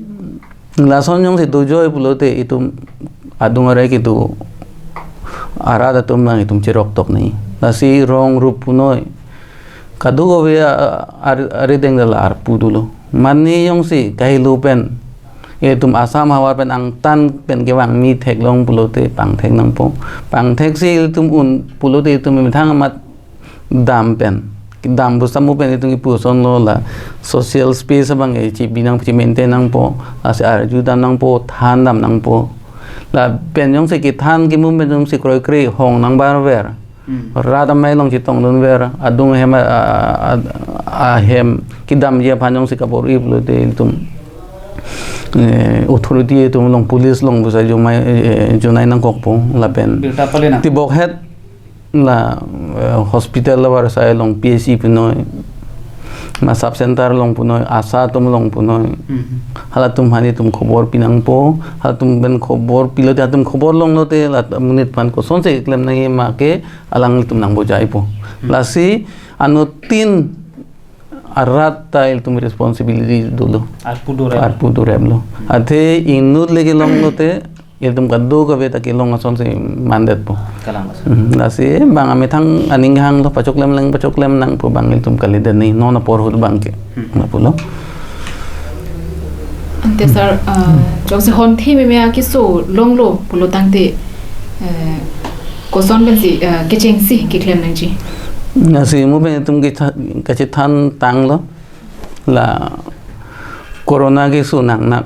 lason jongsi dojoi pulote itum adung arai kedo arat atum abang itum cherok tok ni. Lasi rong rup punoi. Kadokave a, a, arideng dala arpu dolo. Mane jongsi kahelo pen itum Assam havar pen angtan pen kevangmi theklong pulote pangthek nangpo. Pangtheksi itum un pulote itum methang amat dam pen. Dam pu samu pen itum kipu ason lo la social space abang ke chibi nang chi-maintain nangpo, lasi arju dam nangpo, than dam nangpo. Lapen jongsi kethan kimu pen jongsi kroikre hong nangbarver. Hmm. Rat amei along chetongdunver, adung ahem a, a, a, ahem kedamji aphan jongsi kabor-i pulote itum, eh, authority atum along police along pusi jomai, eh, jonai nangkokpo lapen birta pale nang. Tibok het la, eh, hospital la varsai along P H C punoi, ma sub center along punoi, ASHA atum along punoi. Mhm. Halatum aphan itum khobor pi nangpo, halatum pen khobor pilote halatum khobor longlote la monit aphan kosonsi klem nangji ma ke alanglitum nangbojaipo. Mhm. Lasi anuttin arat ta ilitum responsibility dolo. Arpu dorem. Arpu doremlo. Athe inut le kelonglote ilitum kadokave ta kelong asonsi mandetpo. Kalang asonsi. Hmm, lasi bang amethang aning hanglo, pachoklem lang, pachoklem nangpo bang ilitum kalidet ni non apor ahut abang ke. Hmm. Lapulo. Ante sir, uh, jongsi honthe meme akeso longlo pulo tangte, eh, koson pensi, eh, kechengsi keklem nangji. Lasi mo pen itum ketha-, kachethan tanglo. La corona keso nangnak.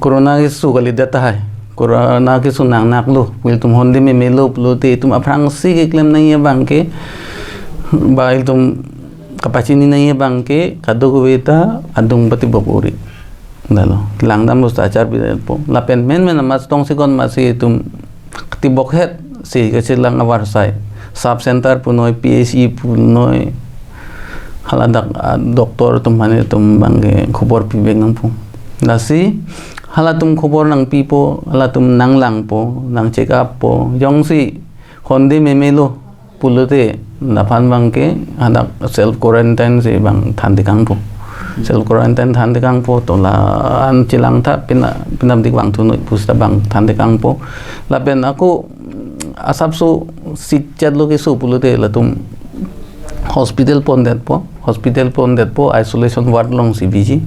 Corona keso kalidet tahai. Corona keso nangnaklo. Ilitum honthe memelo pulote itum aphrangsi keklem nangji abang ke ba ilitum kapachini nangji abang ke kadokave ta adung patibok uri. Lalo. Langdam bosta achar bidetpo. Lapen menmen amat tongsekon amatsi itum tibok het si kachelang avarsai. Sub center punoi, P H C punoi, haladak, ah, doctor atum aphan itum abang ke khobor pibek nangpo. Lasi halatum khobor nangpipo, halatum nanglangpo, nang check up po. Jongsi honthe memelo pulote Laphan abangke hadak self quarantine si bang than tekangpo. Self quarantine than tekangpo, to la-an chelang tha pina, pinam dik bang thunoi pusita bang than tekangpo. Lapen ako asapso sikchet lo keso pulote latum hospital pondetpo, hospital pondetpo, isolation ward alongsi biji.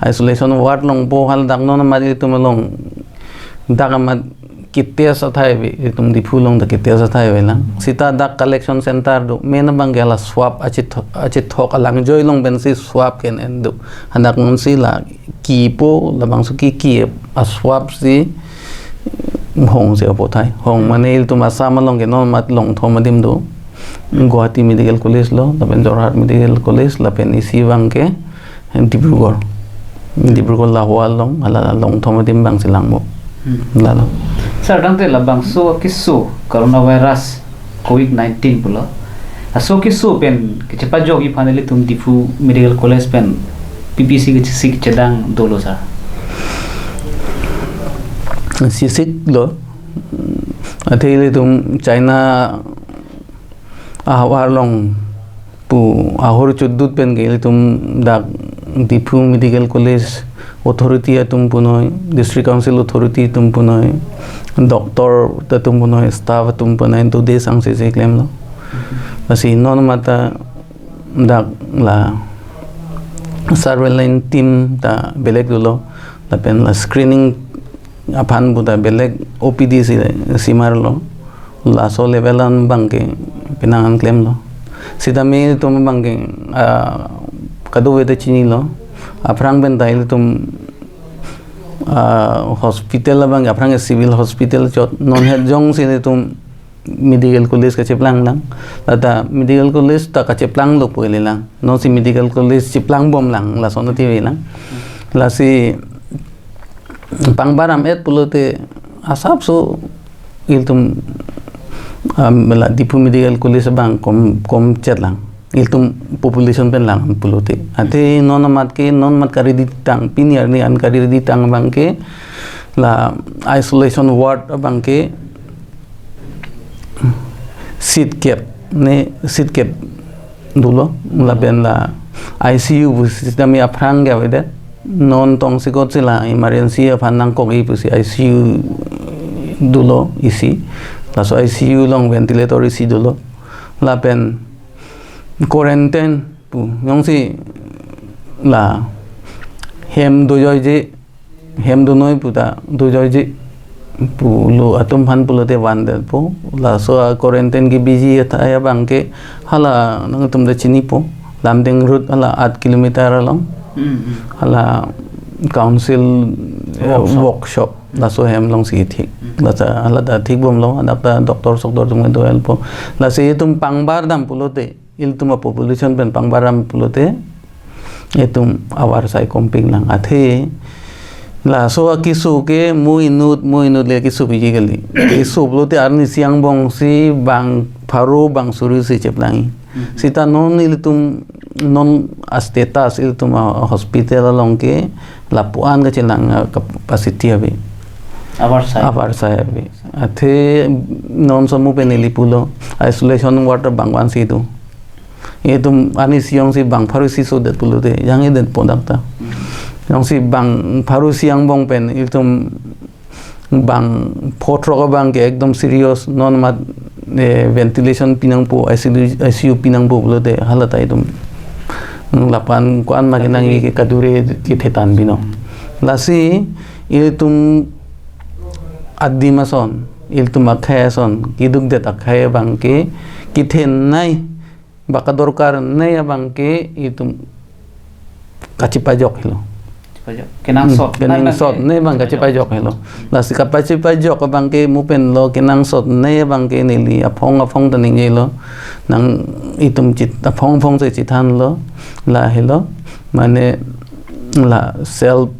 Isolation ward alongpo, haladak non amat itum along dak amat kitest athai ave, itum Diphu along dak kitest athai avelang. Sita dak collection center do, main abangke la swab achethok, achethok alangjoi along pensi swab ke-en do. Hadak nonsi la kipo, labangso ki ki a swab si hong si apothai. Hong mane ilitum Assam along ke non amat along thom adim do. Guwahati Medical College lo, lapen Jorhat Medical College, lapen isi abangke Dibrugarh. Dibrugarh Lahowal along, hala along thom adim abangsi langmo. Hmm. Lalo. Sir, tangte labangso keso coronavirus covid nineteen pulo. Laso keso pen kachepajokji aphan ilitum Diphu Medical College pen P P C kachesik chedang dolo, sir? Chesik lo. Athe ilitum China ahavar along pu ahor chodut pen ke ilitum dak Diphu Medical College authority atum punoi, District Council authority atum punoi, doctor atum punoi, staff atum punoi, to de sang se se klemlo. Lasi non amat ta dak la surveillance team ta belek dolo, lapen la screening aphan puta belek O P D si, si marlo. Laso level an abangke penang an klemlo. Sitame itum abangke, ah, kadokave ta chinilo. Aphrang pen ta ilitum, ah, hospital abangke aphrang civil hospital chot, non het jongsi ilitum medical college kacheplang lang. Lata medical college ta kacheplang lo pu ili lang. Nonsi medical college cheplang bom lang, lason ati avelang. Lasi pangbar am et pulote asapso ilitum, um, la Diphu Medical College abang kom, kom chet lang. Ilitum population pen lang pulote. Athe non amat ke, non amat kari di tang, pini arni an kari di tang abangke, la isolation ward abangke seat kep, ne seat kep dolo, lapen la I C U pu system aphrang ke avedet. Non tongsekot si la emergency aphan nangkokji pusi I C U dolo isi. Laso I C U along ventilator isi dolo. Lapen quarantine pu jongsi la hem dojoije, hem donoi puta dojoije pulo atum aphan pulote vandetpo. Laso a quarantine kebiji athai abangke hala nangtum ta chinipo, Lumding Road hala aat kilometer along. Hmm, hmm. Hala council, eh, workshop. Workshop. Laso hem alongsi thik. Hmm. Lata hala ta thik bomlo, hadak ta doctor soktor atum do-elpo. Lasi itum pangbar dam pulote, ilitum a population pen pangbar dam pulote, itum avarsai kompik lang. Athe laso akeso ke mo inut, mo inut le keso piji kali. Keso pulote arnisi angbong si bang pharo bang suri si cheplangji. Hmm. Sita non ilitum, non a status ilitum a hospital along ke lapu-an kachelang a capacity ave. Avarsai. Avarsai ave. Athe non somu pen ili pulo isolation ward bang vansi do. Itum arnisi jongsi bang pharo isi sodet pulote, jangjedetpo dak ta. Hmm. Jongsi bang pharo isi angbong pen itum bang pho throk abangke ekdom serious, non amat, eh, ventilation pinangpo, I C U, I C U pinangpo pulote hala ta itum, mm, lapu-an ko-an ma kenangji ke kadure kethe tan binong. Lasi ilitum adim ason, ilitum akhei ason, kedukdet akhei abangke kethenei ba kadorkar nei abangke itum kachepajok helo. Chepajok. Kenangsot. Hmm, kenangsot nei abang kachepajok helo. Lasi kachepajok abangke mo pen lo, kenangsot nei abangke neli aphong aphong ta ningjelo. Nang itum chit aphong aphong si chethanlo. La helo. Mane la self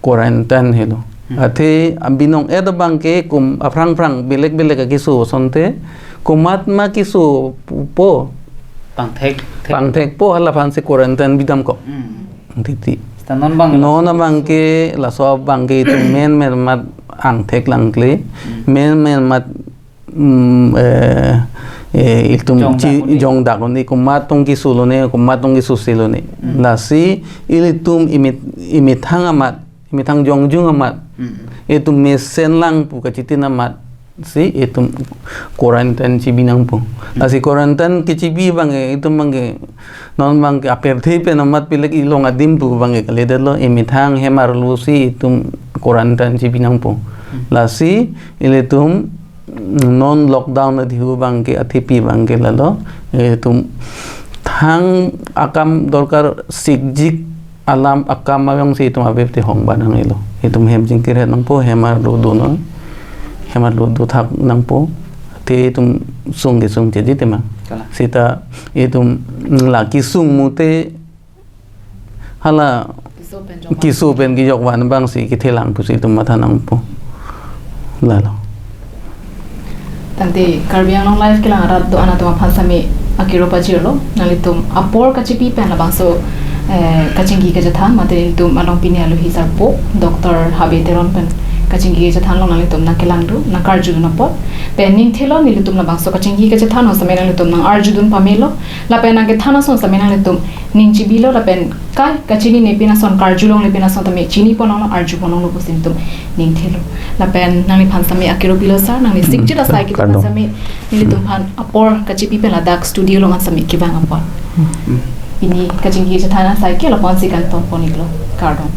quarantine helo. Hmm. Athe abinong et abangke kum aphrang aphrang belek belek akeso asonte komat ma keso po. Pangthek, thek. Pangthekpo hala aphansi quarantine bidam kok. Hmm. Titi. Sita non abang, non abangke laso abangke itum main main amat angthek langkle. Hmm. Main main amat mm, eh, Eh, ilitum jongdak chi-, un-e, jongdak un-e, komat tong keso lone, komat tong keso si lone. Hmm. Lasi ilitum imit-, imethang amat, imethang jongjung amat. Hmm. Itum mesen lang pu kachitin amat si itum quarantine chibi nangpo. Hmm. Lasi quarantine kechibi abang ke, itum abang ke, non abang ke apirthe pen amat pilek ilong adim pu abang ke kalidet lo, imethang hem arlo si itum quarantine chibi nangpo. Hmm. Lasi ilitum non lockdown adhiu abang ke, athepi abang ke lalo, itum thang akam dorkar sikjik alam akam ayong si itum abep te hong banang ilo. Itum hem jingkir het nangpo, hem arlo do non, hem arlo do thak nangpo. Te itum sung kesung cheji tema. Kalang. Seta itum la kesung mute hala keso pen jok, keso pen kejok van abang si kethelang pusi itum matha nangpo. Lalo. Tangte Karbi Anglong Live kelang arat do-an atum aphan sami akiro pajirlo. Nanglitum apor kachipi pen labangso, eh, kachingki kachethan, mate nelitum along pini alohi sarpo Doctor Habe Teron pen kachingki kachethan along nanglitum nangkelang dun, nangkarju dun apot. Pen ning thelo nelitum labangso kachingki kachethan along sami nanglitum nang-arju dun pamelo. Lapen nangkethan ason sami nanglitum ning chibilo, lapen kai kachinine pin ason, karjulongle pin ason tame chini ponlonglo, arju ponlonglo pusi nelitum ning thelo. Lapen nangliphan sami akiro pilo sir, nangli sikjit asai ke kardom. Sami nelitum aphan apor kachipi pen ladak studio along an sami kevang apot. Hmm. Pini kachingki kachethan asai ke lapu-an si kangton pon iklo. Kardom.